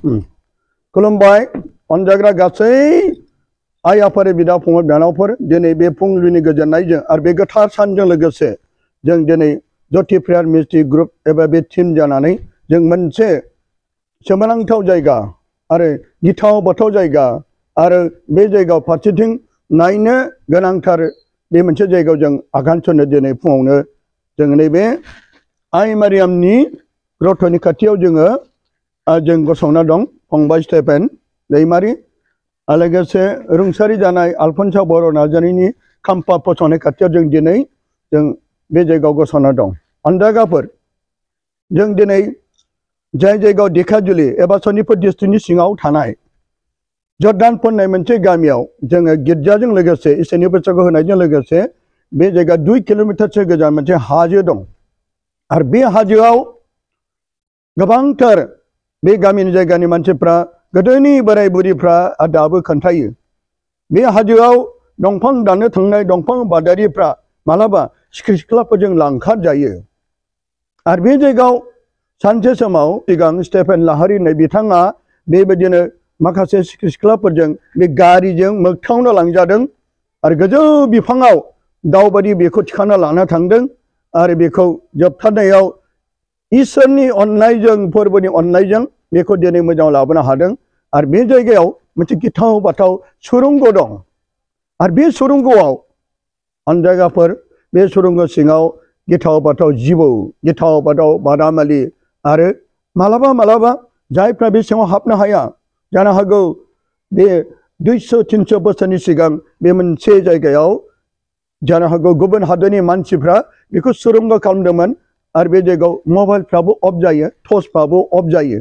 खुलुमबाय अनजाग्रा गासै आइ आफारि बिदा फंबाय बिनानावफोर दिनै बे फुंबिलिनि गोजोननायजों आरो बे गोथार सानजों लोगोसे जों दिनै ज्योति प्रेयार मिनिस्ट्रि ग्रुप एबा बे टीम जानानै जों मोनसे सोमोनांथाव जायगा आरो गिथाव बाथाव जायगा आरो बे जायगायाव फारसेथिं नायनो गोनांथार बे मोनसे जायगायाव जों आगान सुरनो दिनै फुङावनो जों नैबे आइ मारियामनि ग्रथ'नि खाथियाव जों गसंना दं फंबाय स्टेफेन दैमारि लोगोसे रुंसारि जानाय आलफनसा बर' नार्जारिनि खाम्फा फसंनाय खाथियाव जों दिनै जों बे जायगायाव गसंना दं अनजागाफोर जों दिनै जाय जायगायाव धेकियाजुलि एबा सनितपुर डिस्ट्रिक्टनि सिङाव थानाय जर्दान होननाय मोनसे गामियाव जोङो गिर्जाजों लोगोसे इसोरनि बैसागु होनायजों लोगोसे बे जायगा 2 किल'मिटारसो गोजान मोनसे हाजो दं आरो बे हाजोआव गोबांथार बे गामिनि जायगानि मानसिफ्रा गोदोनि बोराय बुरिफ्रा दाबो खोन्थायो बे हाजोआव दंफां दाननो थांनाय दंफां बादारिफ्रा मालाबा सिख्रि सिख्लाफोरजों लांखार जायो आरो बे जायगायाव सानसे समाव सिगां स्टेफेन लाहारी होननाय बिथाङा बेबायदिनो माखासे सिख्रि सिख्लाफोरजों बे गारिजों मोगथाङावनो लांजादों आरो गोजौ बिफाङाव दाउबादि बेखौ थिखांना लाना थांदों आरो बेखौ जोबथारनायाव इसोरनि अननायजों फोरबोनि अननायजों बेखौ दिनै मोजां लाबोनो हादों आरो बे जायगायाव मोनसे गिथाव बाथाव सुरंग दं आरो बे सुरंगआव अनजायगाफोर बे सुरंग सिङाव गिथाव बाथाव जिबौ गिथाव बाथाव बादामालि आरो मालाबा जायफ्रा बे सिङाव हाबनो हाया जानो हागौ बे 200-300 बोसोरनि सिगां बे मोनसे जायगायाव जानो हागौ गुबुन हादरनि मानसिफ्रा बेखौ सुरंग खालामदोंमोन आरो बे जायगायाव मबाइलफ्राबो अफ जायो टर्चफ्राबो अफ जायो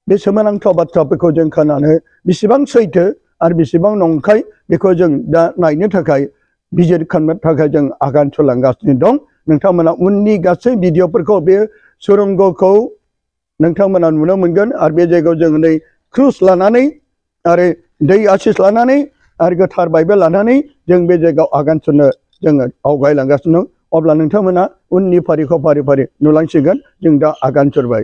बे सोमोनांथाव बाथ्राफोरखौ जों खोनानो बेसेबां सैथो आरो बेसेबां नंखाय बेखौ जों दा नायनो थाखाय बिजिर खालामनो थाखाय जों आगान सुरलांगासिनो दं नोंथांमोना उननि गासै भिडिअफोरखौ बे सुरंगखौ नोंथांमोना नुनो मोनगोन आरो बे जायगायाव जों नै क्रुस लानानै आरो दै आशिस लानानै आरो गोथार बाइबेल लानानै जों बे जायगायाव आगान सुरनो जोङो आवगायलांगासिनो दं अब्ला नोंथांमोना उननि फारिखौ फारि फारि नुलांसिगोन जों दा आगान सुरबाय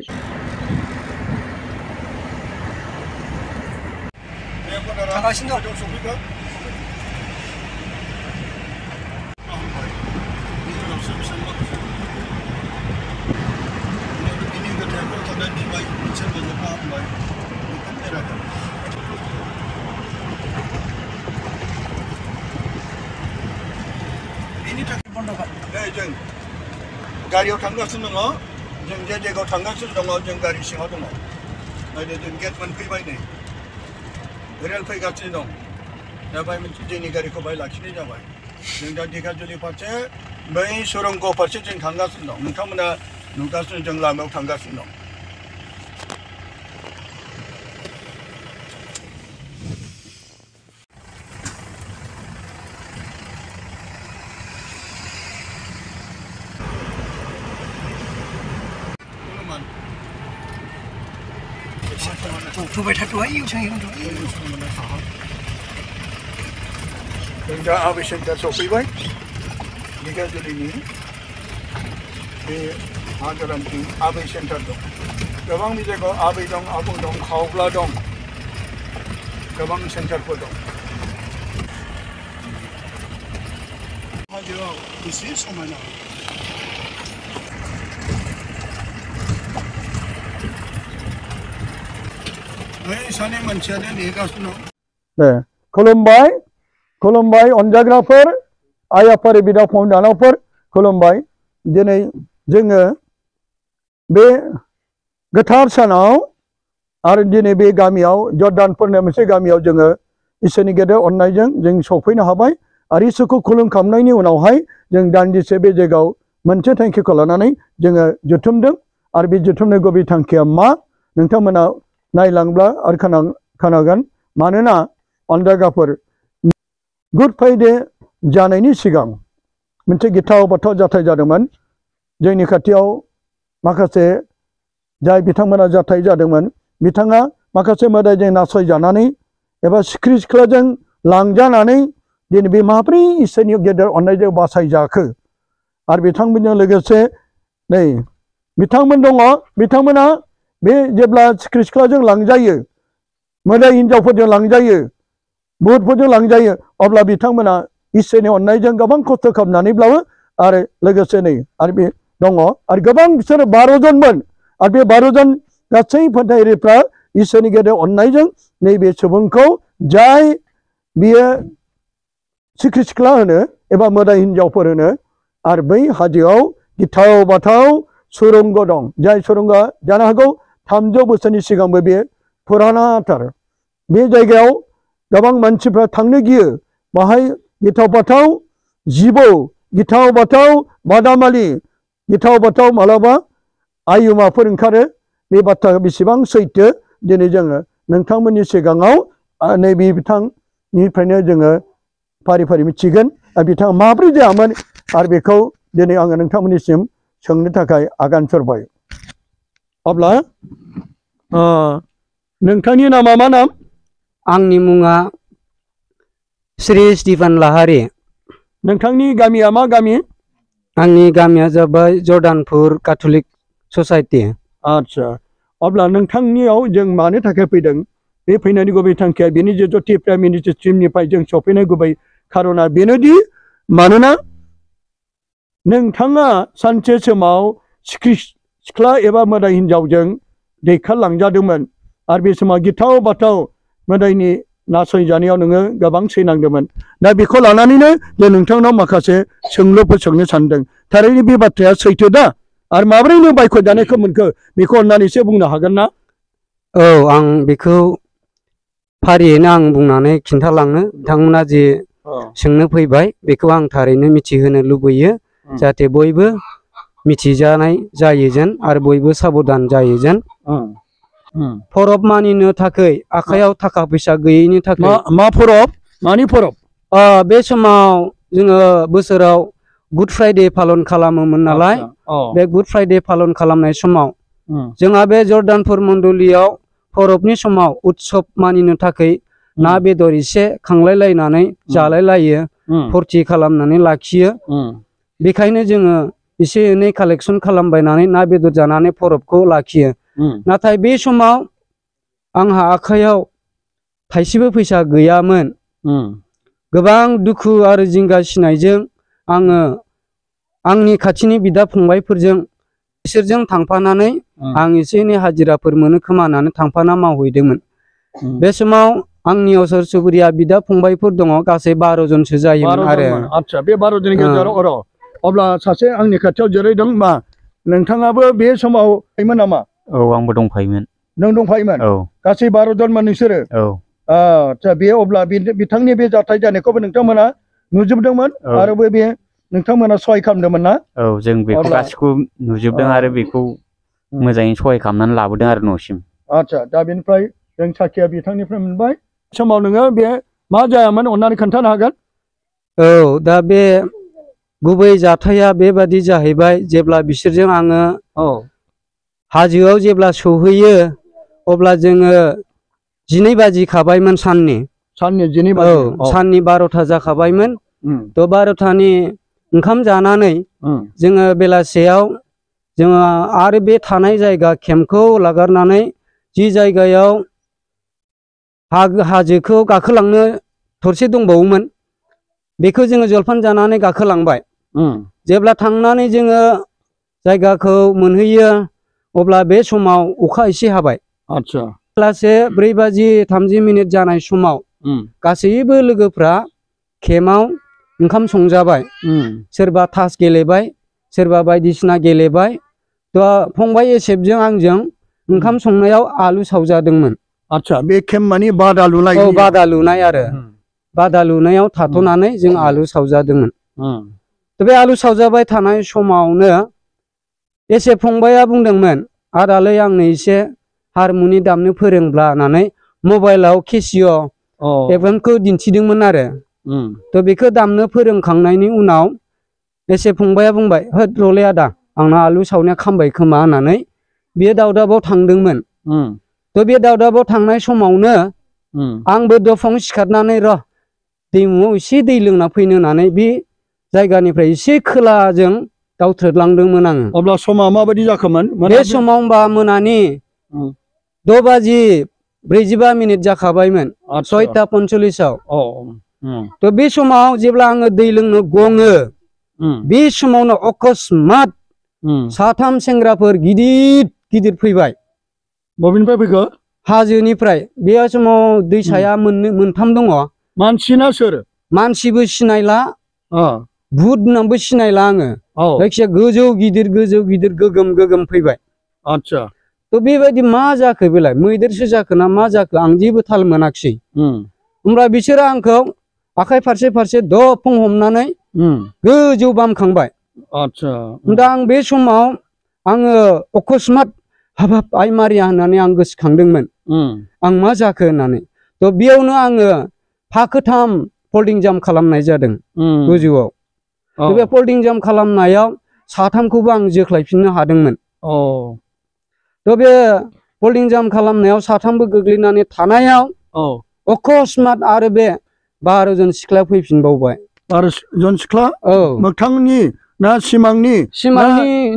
जों गारियाव थांगासिनो दङ जों जे जायगायाव थांगासिनो दङ जों गारि सिङाव दङ नायदो जों गेट मोनफैबाय नै रेल फैगासिनो दं दा बाय मोनसे जोंनि गारिखौ बाय लाखिनाय जाबाय जों दा धेकियाजुलि फारसे बै सुरंग फारसे जों थांगासिनो दं नोंथांमोना नुगासिनो जों लामायाव थांगासिनो दं जों दा आबै सेन्टार सफैबाय धेकियाजुलिनि बे हाजोरामथिं आबै सेन्टार दं गोबां बे जायगायाव आबै दं आबौ दं खावब्ला दं गोबां सेन्टारफोर दं हाजोआव एसे समायना सानै मानसियानो नेगासिनो दं खुलुमबाय अनजाग्राफोर आइ आफारि बिदा फंबाय बिनानावफोर खुलुमबाय दिनै जोङो बे गोथार सानाव आरो दिनै बे गामियाव जर्दानफोरनि मोनसे गामियाव जोङो इसोरनि गेदेर अननायजों जों सफैनो हाबाय आरो इसोरखौ खुलुमखांनायनि उनावहाय जों दान्दिसे बे जायगायाव मोनसे थांखिखौ लानानै जोङो जुथुमदों आरो बे जुथुमनाय गुबै थांखिया मा नोंथांमोना नायलांब्ला आरो खोनागोन मानोना अनजागाफोर गुड फ्राइडे जानायनि सिगां मोनसे गिथाव बाथाव जाथाय जादोंमोन जोंनि खाथियाव माखासे जाय बिथांमोना जाथाय जादोंमोन बिथाङा माखासे मोदायजों नासयजानानै एबा सिख्रि सिख्लाजों लांजानानै दिनै बे माब्रै इसोरनि गेदेर अननायजों बासायजाखो आरो बिथांमोनजों लोगोसे नै बिथांमोन दङ बिथांमोना बे जेब्ला सिख्रि सिख्लाजों लांजायो मोदाय हिनजावफोरजों लांजायो बुहुतफोरजों लांजायो अब्ला बिथांमोना इसोरनि अननायजों गोबां खस्थ' खालामनानैब्लाबो आरो लोगोसे नै आरो बे दङ आरो गोबां बिसोर 12 जनमोन आरो बे 12 जन गासै फोथायगिरिफ्रा इसोरनि गेदेर अननायजों नैबे सुबुंखौ जाय बियो सिख्रि सिख्ला होनो एबा मोदाय हिनजावफोर होनो आरो बै हाजोआव गिथाव बाथाव सुरंग दं जाय सुरंगआ जानो हागौ 300 बोसोरनि सिगांबो बे पुरानाथार बे जायगायाव गोबां मानसिफ्रा थांनो गियो बाहाय गिथाव बाथाव जिबौ गिथाव बाथाव बादामालि गिथाव बाथाव मालाबा आयुमाफोर ओंखारो बे बाथ्राया बेसेबां सैथो दिनै जोङो नोंथांमोननि सिगाङाव नैबे बिथांनिफ्रायनो जोङो फारि फारि मिथिगोन आरो बिथाङा माब्रै जायामोन आरो बेखौ दिनै आङो नोंथांमोननिसिम सोंनो थाखाय आगान सुरबाय अब्ला नोंथांनि नामा मा नाम आंनि मुङा श्री स्टिफान लाहारी नोंथांनि गामिया मा गामि आंनि गामिया जाबाय जर्डानपुर कैथलिक ससाइटी आच्छा अब्ला नोंथांनियाव जों मानो थाखाय फैदों बे फैनायनि गुबै थांखिया बेनि जे जति प्राइम मिनिस्टार टीमनिफ्राय जों सफैनाय गुबै खारना बेनोदि मानोना नोंथाङा सानसे समाव सिख्रि सिख्ला एबा मोदाय हिनजावजों दैखारलांजादोंमोन आरो बे समाव गिथाव बाथाव मोदायनि नासयजानायाव नोङो गोबां सैनांदोंमोन दा बेखौ लानानैनो जों नोंथांनाव माखासे सोंलुफोर सोंनो सानदों थारैनो बे बाथ्राया सैथो दा आरो माबोरै नों बायख'जानायखौ मोनखो बेखौ अन्नानै एसे बुंनो हागोन ना औ आं बेखौ फारियैनो आं बुंनानै खिन्थालांनो बिथांमोना जे सोंनो फैबाय बेखौ आं थारैनो मिथिहोनो लुबैयो जाहाथे बयबो मिथिजानाय जायो जेन आरो बयबो साबधान जायो जेन फरब मानिनो थाखाय आखायाव थाखा फैसा गैयैनि थाखाय मा फरब मानि फरब बे समाव जोङो बोसोराव गुड फ्राइडे पालन खालामोमोन नालाय बे गुड फ्राइडे पालन खालामनाय समाव जोंहा बे जर्डानपुर मण्डलीयाव फरबनि समाव उत्सब मानिनो थाखाय ना बेदर एसे खांलायलायनानै जालायलायो फुरथि खालामनानै लाखियो बेखायनो जोङो एसे एनै कालेक्सन खालामबायनानै ना बेदर जानानै फरबखौ लाखियो नाथाय बे समाव आंहा आखायाव थाइसेबो फैसा गैयामोन गोबां दुखु आरो जिंगा सिनायजों आङो आंनि खाथिनि बिदा फंबायफोरजों बिसोरजों थांफानानै आं एसे एनै हाजिराफोर मोनो खोमा होननानै थांफाना मावहैदोंमोन बे समाव आंनि असर सुबुरिया बिदा फंबायफोर दङ गासै 12 जनसो जायोमोन आरो आच्छा बे 12 जननि गेजेराव अब्ला सासे आंनि खाथियाव जिरायदों मा नोंथाङाबो बे समाव फैमोन नामा औ आंबो दंफायोमोन नों दंफायोमोन औ गासै 12 जनमोन नोंसोरो औ आच्छा बे अब्ला बिथांनि बे जाथाय जानायखौबो नोंथांमोना नुजोबदोंमोन आरो बे नोंथांमोना सहाय खालामदोंमोन ना औ जों बेखौ गासिखौ नुजोबदों आरो बेखौ मोजाङै सहाय खालामनानै लाबोदों आरो न'सिम आच्छा दा बेनिफ्राय जों साखिया बिथांनिफ्राय मोनबाय समाव नोङो बे मा जायामोन अन्नानै खोन्थानो हागोन औ दा बे गुबै जाथाया बेबादि जाहैबाय जेब्ला बिसोरजों आङो हाजोआव जेब्ला सौहैयो अब्ला जोङो 12 बाजि खाबायमोन साननि 12 बाजि साननि 12ता जाखाबायमोन थ' 12तानि ओंखाम जानानै जोङो बेलासेयाव जोङो आरो बे थानाय जायगा केम्पखौ लागारनानै जि जायगायाव हाजोखौ गाखोलांनो थरसे दंबावोमोन बेखौ जोङो जलफान जानानै गाखोलांबाय जेब्ला थांनानै जोङो जायगाखौ मोनहैयो अब्ला बे समाव अखा एसे हाबाय आच्छा बेलासे 4:30 जानाय समाव गासैबो लोगोफ्रा केम्पआव ओंखाम संजाबाय सोरबा तास गेलेबाय सोरबा बायदिसिना गेलेबाय थ' फंबाय एसेबजों आंजों ओंखाम संनायाव आलु सावजादोंमोन आच्छा बे केम्प माने बादा लुनाय बादा लुनाय आरो बादा लुनायाव थाथ'नानै जों आलु सावजादोंमोन बे आलु सावजाबाय थानाय समावनो एसे फंबाया बुंदोंमोन आदालै आंनो एसे हारमुनि दामनो फोरोंब्ला होननानै मबाइलाव केसिय' एफएमखौ दिन्थिदोंमोन आरो थ' बेखौ दामनो फोरोंखांनायनि उनाव एसे फंबाया बुंबाय होद रलै आदा आंना आलु सावनाया खामबाय खोमा होननानै बियो दावदाबाव थांदोंमोन थ' बे दावदाबाव थांनाय समावनो आंबो दफां सिखारनानै र' दैमुआव एसे दै लोंना फैनो होननानै बे जायगानिफ्राय एसे खोलाजों दावथ्रोदलांदोंमोन आङो अब्ला समा माबायदि जाखोमोन बे समाव होनबा मोनानि 6 बाजि 45 मिनिट जाखाबायमोन 6टा 45आव तो बे समाव जेब्ला आङो दै लोंनो गङो बे समावनो अकस्मात साथाम सेंग्राफोर गिदिर गिदिर फैबाय बबेनिफ्राय फैखो हाजोनिफ्राय बे समाव दैसाया मोनथाम दङ मानसिना सोर मानसिबो सिनायला भुत नामबो सिनायला आङो जायखिया गोजौ गिदिर गोगोम गोगोम फैबाय आच्छा तो बेबायदि मा जाखो बेलाय मैदेरसो जाखो ना मा जाखो आं जेबो थाल मोनाखिसै होमब्ला बिसोरो आंखौ आखाइ फारसे फारसे दफं हमनानै गोजौ बामखांबाय आच्छा दा आं बे समाव आङो अकस्मात हाबाब आइ मारिया होननानै आं गोसोखांदोंमोन आं मा जाखो होननानै तो बेयावनो आङो फाखोथाम फोल्डिं जाम्प खालामनाय जादों गोजौआव बे फोल्डिं जाम्प खालामनायाव साथामखौबो आं जोख्लायफिननो हादोंमोन तो बे फोल्डिं जाम्प खालामनायाव साथामबो गोग्लैनानै थानायाव अकस्मात आरो बे 12 जन सिख्ला फैफिनबावबाय 12 जन सिख्ला मोगथांनि ना सिमांनि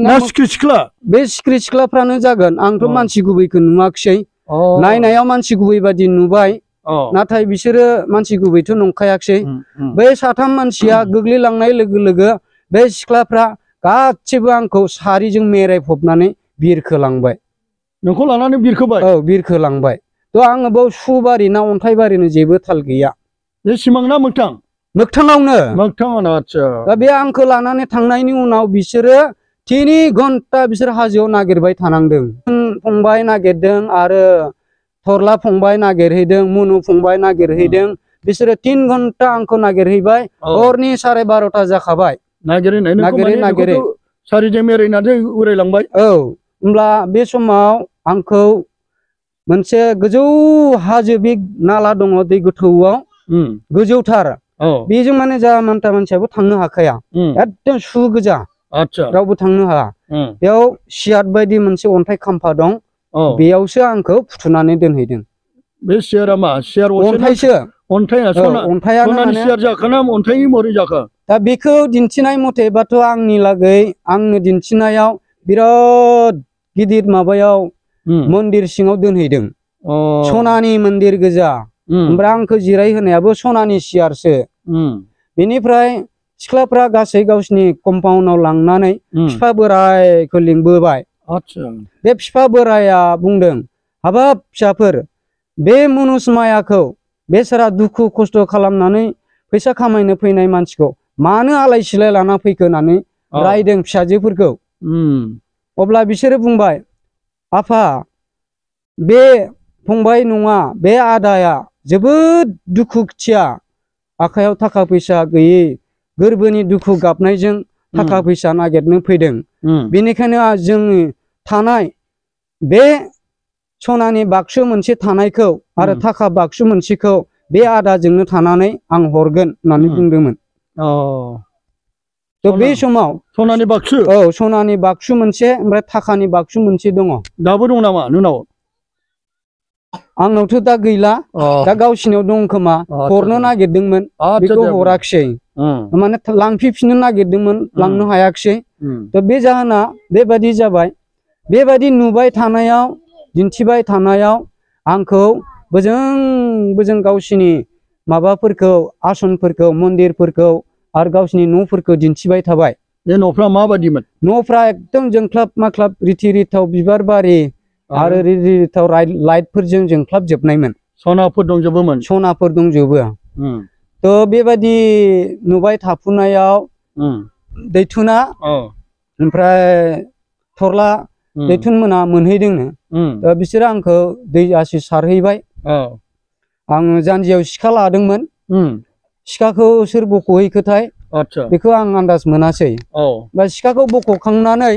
ना सिख्रि सिख्ला बे सिख्रि सिख्लाफ्रानो जागोन आंथ' मानसि गुबैखौ नुवाखिसै नायनायाव मानसि गुबै बादि नुबाय नाथाय बिसोरो मानसि गुबैथ' नंखायाखिसै बै साथाम मानसिया गोग्लैलांनाय लोगो लोगो बे सिख्लाफ्रा गासिबो आंखौ सारिजों मेरायफबनानै बिरखोलांबाय नोंखौ लानानै बिरखोबाय बिरखोलांबाय तो आङो बाव सुबारि ना अन्थाइबारिनो जेबो थाल गैया बे सिमां ना मोगथां मोगथाङावनो आच्छा दा बे आंखौ लानानै थांनायनि उनाव बिसोरो 3 घन्टा बिसोर हाजोआव नागिरबाय थानांदों फंबाय नागिरदों आरो थरला फंबाय नागिरहैदों मुनु फंबाय नागिरहैदों बिसोरो 3 घन्टा आंखौ नागिरहैबाय हरनि 12:30 जाखाबाय नागिरै सारिजों मेरायनानै उरायलांबाय होमब्ला बे समाव आंखौ मोनसे गोजौ हाजो बे नाला दङ दै गोथौआव गोजौथार बेजों माने जा मानता मानसियाबो थांनो हाखाया एकदम सु गोजा रावबो थांनो हाया बेयाव सियार बायदि मोनसे अन्थाइ खाम्फा दं बेयावसो आंखौ फुथुनानै दोनहैदों बे सियारा मा सियार अन्थाइयानो सियार जाखो ना अन्थाइनि महरै जाखो दा बेखौ दिन्थिनाय मथेबाथ' आंनि लागै आंनो दिन्थिनायाव बिराद गिदिर माबायाव मन्दिर सिङाव दोनहैदों सनानि मन्दिर गोजा ओमफ्राय आंखौ जिराय होनायाबो सनानि सियारसो बेनिफ्राय सिख्लाफ्रा गासै गावसिनि कम्पाउन्डआव लांनानै फिफा बोरायखौ लिंबोबाय बे फिफा बोराया बुंदों हाबाब फिसाफोर बे मुनुस मायाखौ बेसारा दुखु खस्थ' खालामनानै फैसा खामायनो फैनाय मानसिखौ मानो आलाय सिलाय लाना फैखो होननानै रायदों फिसाजोफोरखौ अब्ला बिसोरो बुंबाय आफा बे फंबाय नङा बे आदाया जोबोद दुखुथिया आखायाव थाखा फैसा गैयै गोरबोनि दुखु गाबनायजों थाखा फैसा नागिरनो फैदों बेनिखायनो जोंनि थानाय बे सनानि बाक्सु मोनसे थानायखौ आरो थाखा बाक्सु मोनसेखौ बे आदाजोंनो थानानै आं हरगोन होननानै बुंदोंमोन तो बे समाव सनानि बाक्सु सनानि बाक्सु मोनसे ओमफ्राय थाखानि बाक्सु मोनसे दङ दाबो दं नामा नोंनाव आंनावथ' दा गैला दा गावसिनियाव दं खोमा हरनो नागिरदोंमोन बेखौ हराखिसै माने लांफिननो नागिरदोंमोन लांनो हायाखिसै तो बे जाहोना बेबायदि जाबाय बेबायदि नुबाय थानायाव दिन्थिबाय थानायाव आंखौ बोजों गावसिनि माबाफोरखौ आसनफोरखौ मन्दिरफोरखौ आरो गावसिनि न'फोरखौ दिन्थिबाय थाबाय बे न'फ्रा माबायदिमोन न'फ्रा एकदम जोंख्लाब माख्लाब रिथि रिथाव बिबार बारि आरो रिथि रिथाव लाइटफोरजों जोंख्लाबजोबनायमोन सनाफोर दंजोबो तो बेबायदि नुबाय थाफुनायाव दैथुना ओमफ्राय थरला दैथुन मोना मोनहैदोंनो बिसोरो आंखौ दै आसि सारहैबाय आङो जानजियाव सिखा लादोंमोन सिखाखौ सोर बख'हैखोथाय बेखौ आं आन्दाज मोनासै बा सिखाखौ बख'खांनानै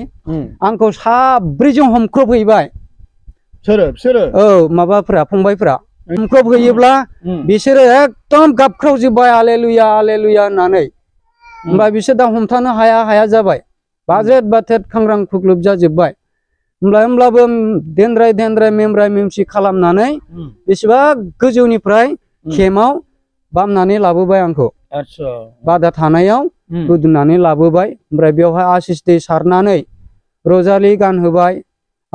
आंखौ साब्रैजों हमख्रबहैबाय बिसोरो माबाफ्रा फंबायफ्रा हमख्रबहैयोब्ला बिसोरो एकदम गाबख्रावजोब्बाय आलेलुया आलेलुया होननानै होमबा बिसोर दा हमथानो हाया जाबाय बाजेट बाथेट खांग्रां खुग्लुब जाजोब्बाय होमब्लाबो देन्द्राय मेमराय मेमसि खालामनानै बेसेबा गोजौनिफ्राय खेमाव बामनानै लाबोबाय आंखौ बादा थानायाव गोदोनानै लाबोबाय ओमफ्राय बेवहाय आशिस दै सारनानै रजालि गानहोबाय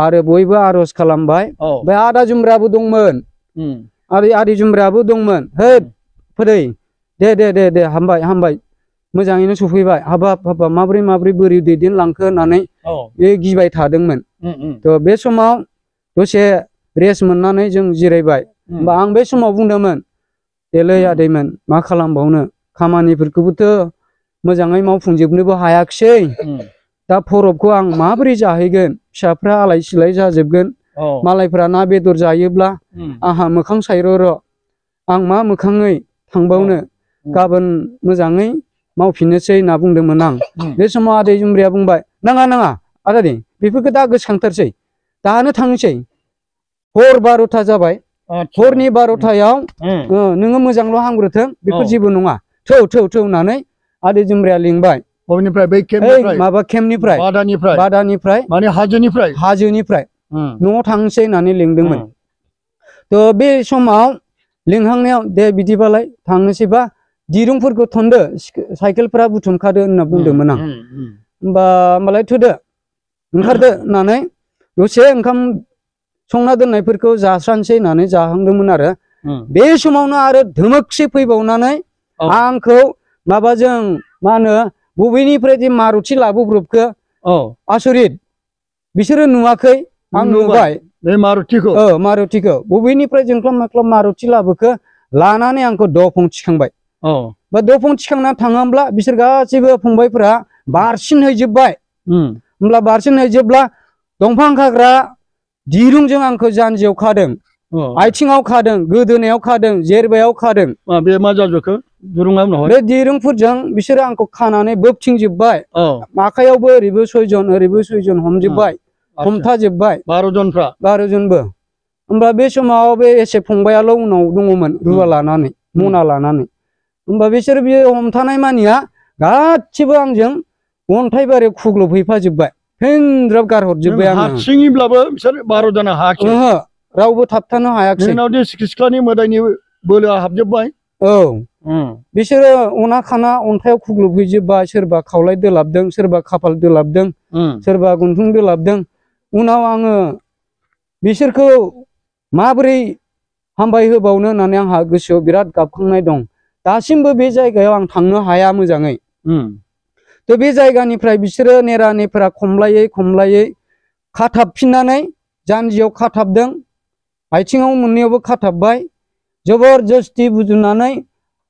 आरो बयबो आर'ज खालामबाय बे आदा जुमब्राबो दंमोन आदै जुमब्राबो दंमोन हे फै दे हामबाय मोजाङैनो सफैबाय हाबाब माब्रै बोरै दैदेनलांखो होननानै बे गिबाय थादोंमोन थ' बे समाव दसे रेस्ट मोननानै जों जिरायबाय होमबा आं बे समाव बुंदोंमोन देलै आदैमोन मा खालामबावनो खामानिफोरखौबोथ' मोजाङै मावफुंजोबनोबो हायाखिसै दा फरबखौ आं माबोरै जाहैगोन फिसाफ्रा आलाय सिलाय जाजोबगोन मालायफ्रा ना बेदर जायोब्ला आंहा मोखां सायर' आं मा मोखाङै थांबावनो गाबोन मोजाङै मावफिननोसै होनना बुंदोंमोन आं बे समाव आदै जुमब्राया बुंबाय नाङा आदा दे बेफोरखौ दा गोसोखांथारसै दानो थांनोसै हर 12टा जाबाय हरनि 12टायाव नोङो मोजांल' हामग्रोथों बेफोर जेबो नङा थौ होननानै आदै जुमब्राया लिंबाय बबेनिफ्राय बै केम्पनिफ्राय माबा केम्पनिफ्राय बादानिफ्राय माने हाजोनिफ्राय न'आव थांनोसै होननानै लिंदोंमोन थ' बे समाव लिंहांनायाव दे बिदिबालाय थांनोसैबा दिरुंफोरखौ थनदो साइकेलफोरा बुथुमखादो होनना बुंदोंमोन आं होमबालाय थोदो ओंखारदो होननानै दसे ओंखाम संना दोननायफोरखौ जास्रानोसै होननानै जाहांदोंमोन आरो बे समावनो आरो धोमोकसे फैबावनानै आंखौ माबाजों मा होनो बबेनिफ्राय जे मारुथि लाबोब्रबखो आसरित बिसोरो नुवाखै आं नुबाय बे मारुथिखौ बबेनिफ्राय जोंख्लाब माख्लाब मारुथि लाबोखो लानानै आंखौ दफं थिखांबाय बा दफं थिखांना थाङोब्ला बिसोर गासैबो फंबायफोरा बारसिनहैजोबबाय होमब्ला बारसिनहैजोबब्ला दंफां खाग्रा दिरुंजों आंखौ जानजियाव खादों आथिङाव खादों गोदोनायाव खादों जेरबायाव खादों बे मा जाजोबखो दिरुंआ उनाव बे दिरुंफोरजों बिसोरो आंखौ खानानै बोबथिंजोबबाय आखायावबो ओरैबो 6 जन ओरैबो 6 जन हमजोबबाय हमथाजोबबाय 12 जनबो होमबा बे समाव बे एसे फंबायाल' उनाव दङमोन रुवा लानानै मना लानानै होमबा बिसोर बे हमथानाय मानिया गासिबो आंजों अन्थाइ बारियाव खुग्लुबहैफाजोबबाय फेनद्राब गारहरजोबबाय आं हारसिङैब्लाबो बिसोर 12 जानो हायाखै रावबो थाबथानो हायाखै नोंनाव दे सिख्लानि मोदायनि बोलोआ हाबजोबबाय बिसोरो अना खाना अन्थाइयाव खुग्लुबहैजोबबाय सोरबा खावलाय दोलाबदों सोरबा खाफाल दोलाबदों सोरबा गन्थं दोलाबदों उनाव आङो बिसोरखौ माबोरै हामबाय होबावनो होननानै आंहा गोसोआव बिराद गाबखांनाय दं दासिमबो बे जायगायाव आं थांनो हाया मोजाङै थ' बे जायगानिफ्राय बिसोरो नेरानेफोरा खमलायै खाथाबफिननानै जानजियाव खाथाबदों आथिङाव मोननैयावबो खाथाबबाय जबरदस्ति बुजुनानै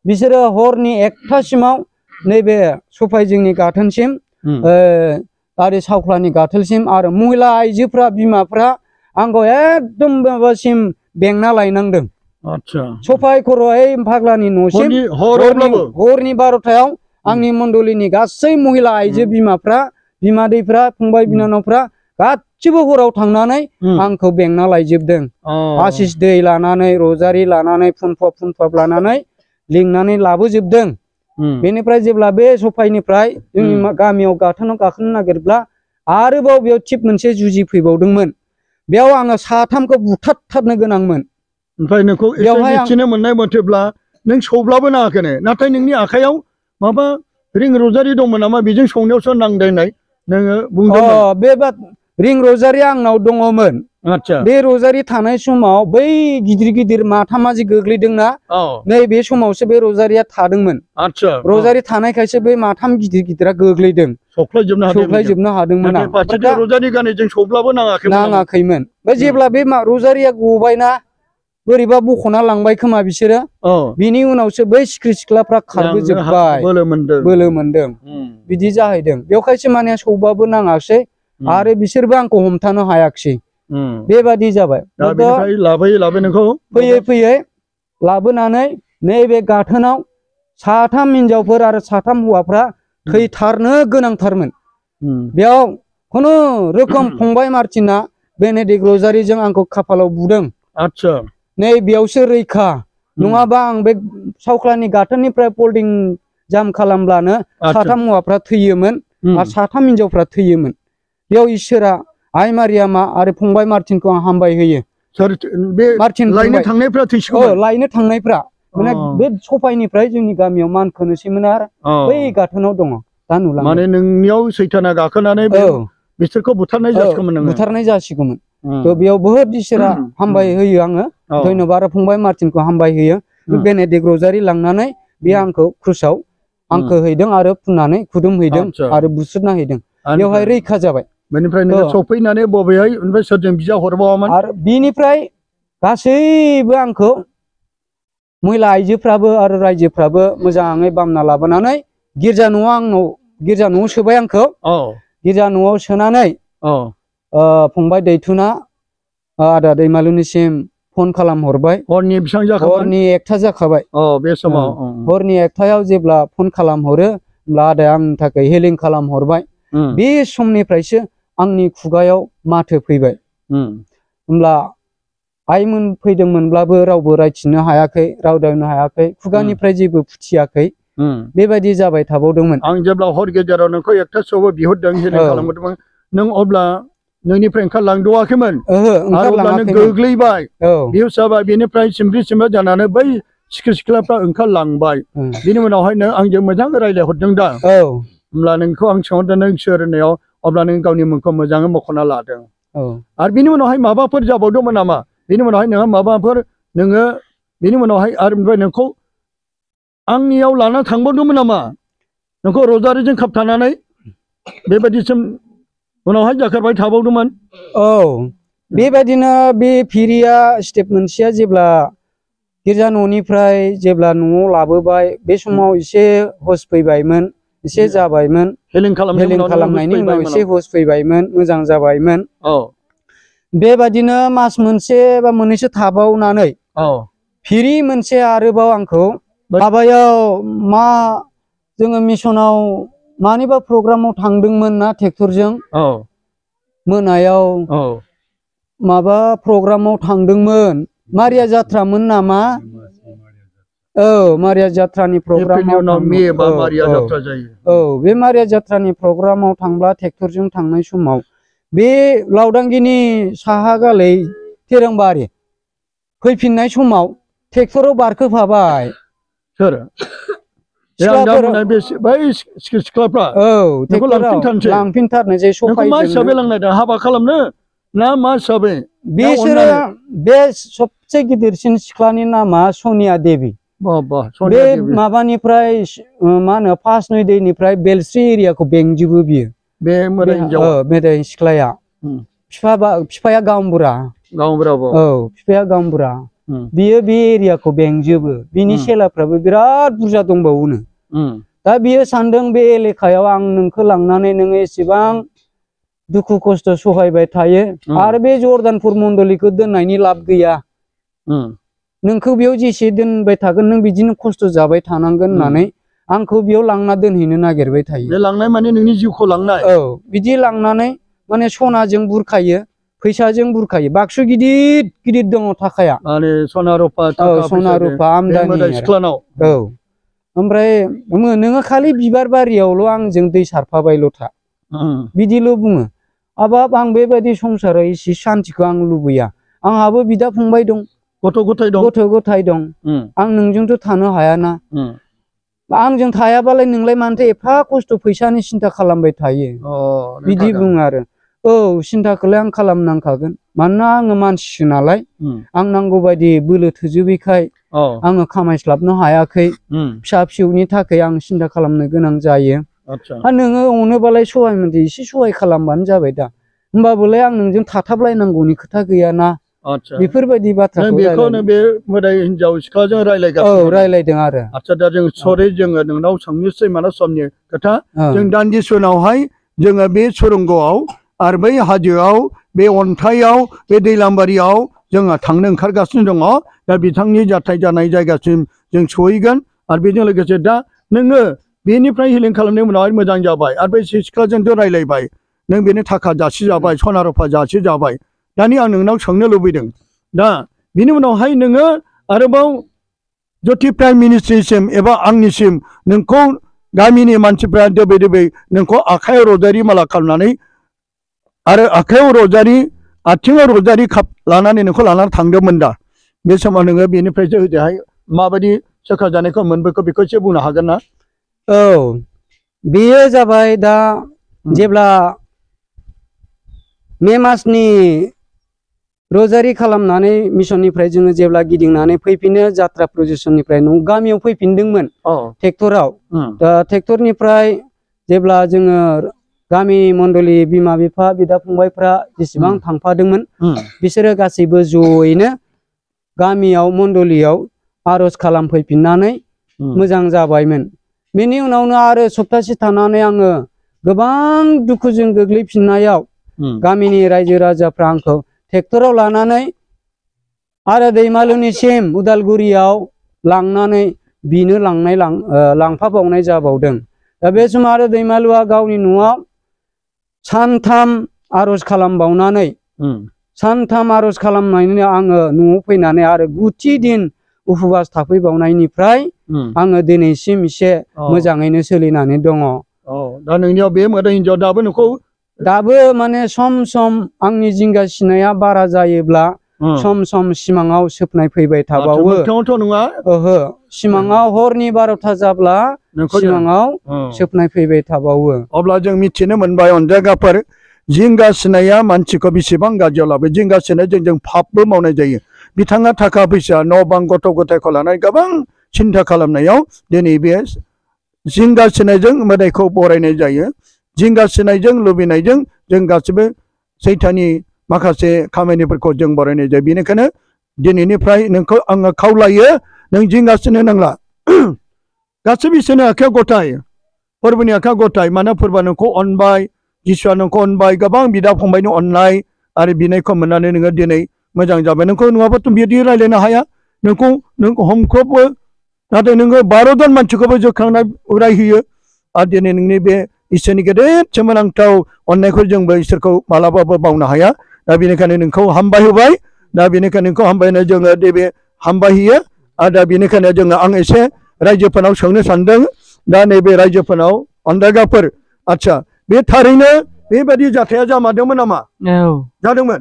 बिसोरो हरनि 1टासिमाव नैबे सफाय जोंनि गाथोनसिम आरो सावख्लानि गाथोनसिम आरो महिला आइजोफ्रा बिमाफ्रा आंखौ एकदम माबासिम बेंना लायनांदों सफाय खर'हाय फाग्लानि न'सिम हरनि 12टायाव आंनि मण्डलिनि गासै महिला आइजो बिमाफ्रा बिमादैफ्रा फंबाय बिनानावफ्रा गासिबो हराव थांनानै आंखौ बेंना लायजोबदों आसिस दै लानानै रजारि लानानै फुनफब लानानै लिंनानै लाबोजोबदों बेनिफ्राय जेब्ला बे सफायनिफ्राय जोंनि गामियाव गाथोनाव गाखोनो नागिरब्ला आरोबाव बेयाव थिप मोनसे जुजि फैबावदोंमोन बेयाव आङो 3खौ बुथारथारनो गोनांमोन ओमफ्राय नोंखौ मिथिनो मोननाय मथेब्ला नों सौब्लाबो नाङाखैनो नाथाय नोंनि आखायाव माबा रिं रजारि दंमोन नामा बेजों सौनायावसो नांदोंनाय नोङो बुंदोंमोन बे रिं रजारिया आंनाव दङमोन बे रजारि थानाय समाव बै गिदिर माथामा जि गोग्लैदोंना नै बे समावसो बे रजारिया थादोंमोन रजारि थानायखायसो बे माथाम गिदिरा गोग्लैदों सौख्लायजोबनो हादोंमोन रजारि गानैजों सौब्लाबो नाङाखैमोन जेब्ला बे रजारिया गबायना बोरैबा बख'ना लांबाय खोमा बिसोरो बिनि उनावसो बै सिख्रि सिख्लाफ्रा खारबोजोबबाय बोलो मोनदों बिदि जाहैदों बेवखायसो माने सौबाबो नाङासै आरो बिसोरबो आंखौ हमथानो हायाखिसै बेबादि जाबाय फैयै लाबोनानै नैबे गाथोनाव 3 हिनजावफोर आरो 3 हौवाफ्रा थैथारनो गोनांथारमोन बेयाव खुनु रोखोम फंबाय मार्टिना बेनेडिक्ट रजारिजों आंखौ खाफालाव बुदों नै बेयावसो रैखा नङाबा आं बे सावख्लानि गाथोननिफ्राय पल्डिं जाम खालामब्लानो 3 हौवाफ्रा थैयोमोन आरो 3 हिनजावफ्रा थैयोमोन बेयाव इसोरा आइ मारियामा आरो फंबाय मार्टिनखौ आं हामबाय होयो लायनो थांनायफ्रा लायनो थांनायफ्रा माने बे सफायनिफ्राय जोंनि गामियाव मानखोनोसैमोन आरो बै गाथोनाव दङ दा नुलांबाय माने नोंनियाव सैताना गाखोनानै बिसोरखौ बुथारनाय जासिगौमोन नोङो बुथारनाय जासिगौमोन थ' बेयाव बहुद इसोरा हामबाय होयो आङो धन्यबाद आरो फंबाय मार्टिनखौ हामबाय होयो बेनेडिक्ट रजारि लांनानै बे आंखौ क्रुसाव आंखौ हैदों आरो फुननानै खुदुमहैदों आरो बुस्रुदना हैदों बेवहाय रैखा जाबाय बेनिफ्राय नोङो सफैनानै बबेहाय ओमफ्राय सोरजों बिजा हरबावामोन आरो बिनिफ्राय गासैबो आंखौ महिला आइजोफ्राबो आरो रायजोफ्राबो मोजाङै बामना लाबोनानै गिर्जा न'आव सोबाय आंखौ गिर्जा न'आव सोनानै फंबाय दैथुना आदा दैमालुनिसिम फन खालामहरबाय हरनि बेसेबां जाखाबाय हरनि 1टा जाखाबाय बे समाव हरनि 1टायाव जेब्ला फन खालामहरो होमब्ला आदाया आंनि थाखाय हेलिं खालामहरबाय बे समनिफ्रायसो आंनि खुगायाव माथो फैबाय होमब्ला आइमोन फैदोंमोनब्लाबो रावबो रायथिनो हायाखै रावदावनो हायाखै खुगानिफ्राय जेबो फुथियाखै बेबायदि जाबाय थाबावदोंमोन आं जेब्ला हर गेजेराव नोंखौ 1टा सोआव बिहरदों हेलिं खालामहरदोंमोन नों अब्ला नोंनिफ्राय ओंखारलांदवाखैमोन आरो अब्ला नों गोग्लैबाय बिहुस जाबाय बेनिफ्राय सिमब्रि जानानै बै सिख्लाफ्रा ओंखारलांबाय बिनि उनावहाय नों आंजों मोजां रायज्लायहरदों दा होमब्ला नोंखौ आं सोंहरदों नों सोर होननायाव अब्ला नों गावनि मुंखौ मोजाङै मख'ना लादों आरो बिनि उनावहाय माबाफोर जाबावदोंमोन नामा बिनि उनावहाय नोंहा माबाफोर नोङो बिनि उनावहाय आरो ओमफ्राय नोंखौ आंनियाव लाना थांबावदोंमोन नामा नोंखौ रजारिजों खाबथानानै बेबायदिसिम उनावहाय जाखारबाय थाबावदोंमोन बेबायदिनो बे फिरिया स्टेप मोनसेया जेब्ला गिर्जा न'निफ्राय जेब्ला न'आव लाबोबाय बे समाव एसे होस फैबायमोन एसे जाबायमोन हेलिं खालामनायनि उनाव एसे होस फैबायमोन मोजां जाबायमोन बेबायदिनो मास मोनसे बा मोननैसो थाबावनानै फिरि मोनसे आरोबाव आंखौ माबायाव मा जोङो मिसनाव मानिबा प्रग्रामाव थांदोंमोन ना ट्रेक्टरजों मोनायाव माबा प्रग्रामाव थांदोंमोन मारिया जात्रामोन नामा मारिया जात्रानि प्रग्रामाव बे मारिया जात्रानि प्रग्रामाव थांब्ला ट्रेक्टरजों थांनाय समाव बे लावदांगिनि साहा गालै थेरोंबारि फैफिननाय समाव ट्रेक्टराव बारखोफाबाय सोर सिख्लाफ्रा लांफिनथारनो जे हाबा खालामनो ना मा हिसाबै बिसोरो बे सबसे गिदिरसिन सिख्लानि नामा सनिया देबि बे माबानिफ्राय मा होनो फार्स्ट दैनिफ्राय बेलस्रि एरियाखौ बेंजोबो बियो बे मोदाय सिख्लाया बिफाया गावबुरा बिफाया गावबुरा बियो बे एरियाखौ बेंजोबो बिनि सेलाफ्राबो बिराद बुरजा दंबावोनो दा बियो सानदों बे एलेकायाव आं नोंखौ लांनानै नोङो एसेबां दुखु खस्थ सहायबाय थायो आरो बे जर्दानपुर मण्डलीखौ दोननायनि लाब गैया नोंखौ बेयाव जेसे दोनबाय थागोन नों बिदिनो खस्थ जाबाय थानांगोन होननानै आंखौ बेयाव लांना दोनहैनो नागिरबाय थायो बे लांनाय माने नोंनि जिउखौ लांनाय बिदि लांनानै माने सनाजों बुरखायो फैसाजों बुरखायो बाक्सु गिदिर गिदिर दङ थाखाया माने सना रुपा आमदानि सिख्लानाव ओमफ्राय नोङो खालि बिबार बारियावल' आंजों दै सारफाबायल' था बिदिल' बुङो हाबाब आं बेबायदि संसाराव एसे सान्थिखौ आं लुबैया आंहाबो बिदा फंबाय दं गथ' गथाय दं आं नोंजोंथ' थानो हायाना आंजों थायाबालाय नोंलाय मानोथो एफा खस्थ' फैसानि सिन्था खालामबाय थायो बिदि बुङो आरो सिन्थाखौलाय आं खालामनांखागोन मानोना आङो मानसिसो नालाय आं नांगौ बायदि बोलो थोजोबैखाय आङो खामायस्लाबनो हायाखै फिसा फिसौनि थाखाय आं सिन्था खालामनो गोनां जायो नोङो अनोबालाय सहाय मोनदो एसे सहाय खालामबानो जाबाय दा होमबाबोलाय आं नोंजों थाथाबलायनांगौनि खोथा गैयाना बेफोरबायदि बाथ्राखौ बे मोदाय हिनजाव सिख्लाजों रायलायदों आरो दा जों सरि जोङो नोंनाव सोंनोसै मानो समनि खोथा जों दान्दिसे उनावहाय जोङो बे सुरंगआव आरो बै हाजोआव बे अन्थाइयाव बे दैलामबारियाव जोङो थांनो ओंखारगासिनो दङ दा बिथांनि जाथाय जानाय जायगासिम जों सहैगोन आरो बेजों लोगोसे दा नोङो बेनिफ्राय हिलिं खालामनायनि उनावहाय मोजां जाबाय आरो बै सिख्लाजोंथ' रायलायबाय नों बेनो थाखा जासि जाबाय सना रुफा जासि जाबाय दानि आं नोंनाव सोंनो लुबैदों दा बिनि उनावहाय नोङो आरोबाव जति प्राइम मिनिस्ट्रिसिम एबा आंनिसिम नोंखौ गामिनि मानसिफ्रा दोबै दोबै नोंखौ आखाइयाव रजारि माला खालामनानै आरो आखाइयाव रजारि आथिङाव रजारि खाप लानानै नोंखौ लानानै थांदोंमोन दा बे समाव नोङो बेनिफ्रायसो ओजोंहाय माबायदि सोखा जानायखौ मोनबोखो बेखौ एसे बुंनो हागोन ना बेयो जाबाय दा जेब्ला मे मासनि रजारि खालामनानै मिशननिफ्राय जोङो जेब्ला गिदिंनानै फैफिनो जात्रा प्रजेक्सननिफ्राय गामियाव फैफिनदोंमोन ट्रेक्टराव दा ट्रेक्टरनिफ्राय जेब्ला जोङो गामि मण्डली बिमा बिफा बिदा फंबायफ्रा जेसेबां थांफादोंमोन बिसोरो गासैबो जयैनो गामियाव मण्डलीयाव आरज खालामफैफिननानै मोजां जाबायमोन। बेनि उनावनो आरो सप्तासे थानानै आङो गोबां दुखुजों गोग्लैफिननायाव गामिनि रायजो राजाफ्रा आंखौ ट्रेक्टराव लानानै आरो दैमालुनिसिम उदालगुरियाव लांनानै बिनो लांफाबावनाय जाबावदों। दा बे समाव आरो दैमालुआ गावनि न'आव सानथाम आरज खालामबावनानै सानथाम आरज खालामनायनि आङो न'आव फैनानै आरो 9थि दिन उपबास थाफैबावनायनिफ्राय आङो दिनैसिम एसे मोजाङैनो सोलिनानै दङ। दा नोंनियाव बे मोदाय हिनजाव दाबो माने सम सम आंनि जिंगासिनाया बारा जायोब्ला सम सम सिमाङाव सोपनाय फैबाय थाबावो। ओहो सिमाङाव हरनि 12था जाब्ला सिमाङाव सोपनाय फैबाय थाबावो। अब्ला जों मिथिनो मोनबाय अनजायगाफोर जिंगासिनाया मानसिखौ बेसेबां गाज्रियाव लाबोयो। जिंगासिनायजों जों पापबो मावनाय जायो। बिथाङा थाखा फैसा न' बां गथ' गथायखौ लानानै गोबां सिन्था खालामनायाव दिनै बे जिंगासिनायजों मोदायखौ बरायनाय जायो। जिंगासिनायजों लुबैनायजों जों गासिबो सैताननि माखासे खामानिफोरखौ जों बरायनाय जायो। बेनिखायनो दिनैनिफ्राय नोंखौ आङो खावलायो नों जिंगासिनो नांला। गासिबो इसोरनि आखायाव गथाय फोरबोनि आखायाव गथाय। मानो फोरबोआ नोंखौ अनबाय, जिसुआ नोंखौ अनबाय, गोबां बिदा फंबायनि अननाय आरो बिनायखौ मोननानै नोङो दिनै मोजां जाबाय। नोंखौ नङाबाथ' बिदि रायज्लायनो हाया। नोंखौ हमख्रबो नाथाय नोङो 12 जन मानसिखौबो जोखांनाय उरायहोयो। आरो दिनै नोंनि बे इसोरनि गेदेर सोमोनांथाव अननायखौ जोंबो इसोरखौ मालाबाबो बावनो हाया। दा बेनिखायनो नोंखौ हामबाय होबाय। दा बेनिखायनो नोंखौ हामबायनो जोङो नैबे हामबाय होयो। आरो दा बेनिखायनो जोङो आं एसे रायजोफोरनाव सोंनो सानदों। दा नैबे रायजोफोरनाव अनजायगाफोर आच्छा बे थारैनो बेबायदि जाथाया जामारदोंमोन नामा? जादोंमोन।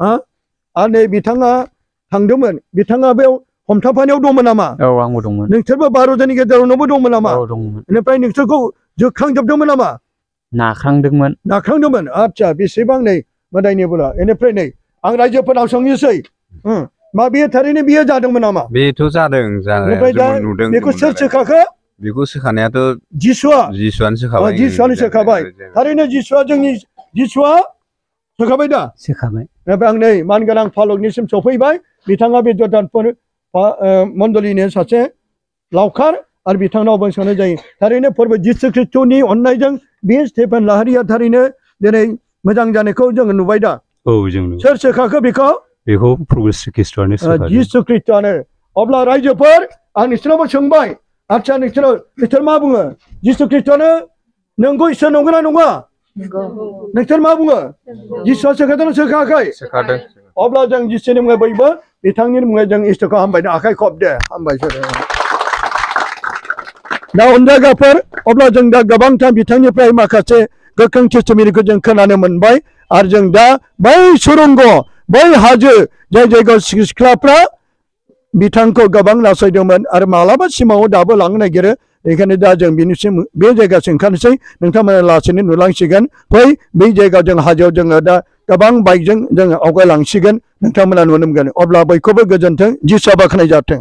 आरो नै बिथाङा थांदोंमोन। बिथाङा बेयाव हमथाफानायाव दंमोन नामा? औ आंबो दंमोन। नोंसोरबो 12 जननि गेजेरावनोबो दंमोन नामा? औ दंमोन। बेनिफ्राय नोंसोरखौ जोख्रांजोबदोंमोन नामा? नाख्रांदोंमोन। आच्छा बेसेबां नै मोदायनि बोला। बेनिफ्राय नै आं रायजोफोरनाव सोंनोसै मा बे थारैनो बियो जादोंमोन नामा? बेथ' जादों ओमफ्राय दा बेखौ सोर सोखाखो? बेखौ सोखानायाथ' जिसुआनो सोखाबाय। थारैनो जिसुआ सोखाबाय दा? सोखाबाय। आं नै मानगोनां फालकनिसिम सफैबाय। बिथाङा बे जर्दानफोर मण्डलीनि सासे लावखार आरो बिथांनावबो सोंनाय जायो। थारैनो फोरबो जिसु ख्रिस्ट'नि अननायजों बे स्टेफेन लाहारिया थारैनो दिनै मोजां जानायखौ जोङो नुबाय दा? औ जों नुबाय। सोर सोखाखो बेखौ? प्रभु जिसु ख्रिस्ट'आनो। अब्ला रायजोफोर आं नोंसोरनावबो सोंबाय। आच्छा नोंसोर मा बुङो? जिसु ख्रिस्ट'आनो नोंगौ इसोर नंगौना नङा? नोंसोर मा बुङो? जिसुआ सोखादोंना सोखायाखै? सोखादों। अब्ला जों जिसुनि मुङै बयबो बिथांनि मुङै जों इसोरखौ हामबायनो आखाइ खब दे। हामबायसै। दा अनजायगाफोर अब्ला जों दा गोबांथार बिथांनिफ्राय माखासे गोख्रों टेस्टिमनिखौ जों खोनानो मोनबाय। आरो जों दा बै सुरंग बै हाजो जाय जायगायाव सिख्लाफ्रा बिथांखौ गोबां नासयदोंमोन आरो मालाबा सिमाङाव दाबो लांनो नागिरो। बेखायनो दा जों बिनिसिम बे जायगासिम ओंखारनोसै। नोंथांमोना लासैनो नुलांसिगोन। बै जायगायाव जों हाजोआव जोङो दा गोबां बाइकजों जोङो आवगायलांसिगोन। नोंथांमोना नुनो मोनगोन। अब्ला बयखौबो गोजोन्थों। जिसुआ बाख्नाय जाथों।